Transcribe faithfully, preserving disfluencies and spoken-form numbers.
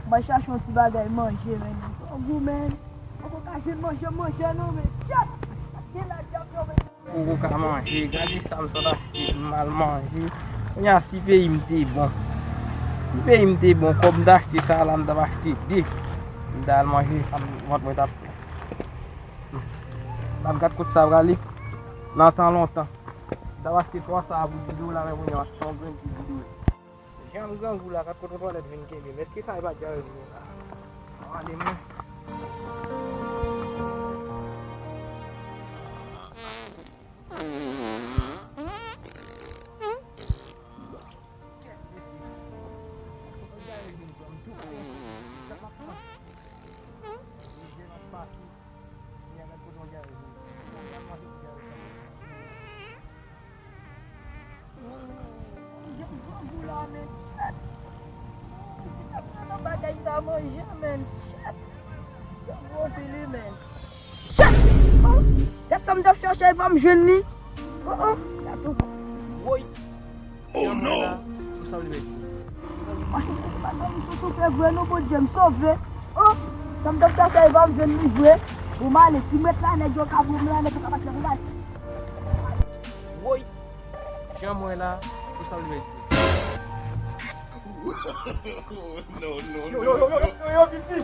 Mwen chache yon ti bagay manje, men. Grangou, men. Mwen poko ka jwenn manje, manje, non, men. Chat! Sa gen la dyab, non, men. Poko ka manje. Gade sa m sot achte, m al manje. Kounye a, si peyi m te bon. Si peyi m te bon, kòb m t achte sa la, m t ap achte de. M t al manje, sa m, vant mwen t ap fè. M ap gad kot sa prale. Nan tan lontan. M t ap achte twa sa a pou di dola, men kounye a, m achte yon grenn ti di dola. Jan m grangou la, gad kote twalèt vin kenbe m. Èske sa e pa dyare vini la? Mwen ale mwen. Jan grangou la, men. Pitit ap pran nan bagay sa manje, men. Shit! Grangou anpil, wi, men. Shit! Oh! Gad sa m t ap chache, e pa m jwenn li. Oh, oh! Gad tou. Woy! Oh, non! Pou sa w li mèt. Mache, se pa nan misyon sou fè vre, non, Bondye, m sove. Oh! Sa m t ap chache, e pa m jwenn li vre. Bon, m ale, si m ret la, nèg yo ka voye m la, nèg yo ka pase m la. Woy! Jan mwen la, pou sa w li mèt. Non, non, yo, yo, yo, yo, yo, yo, yo, Vivi.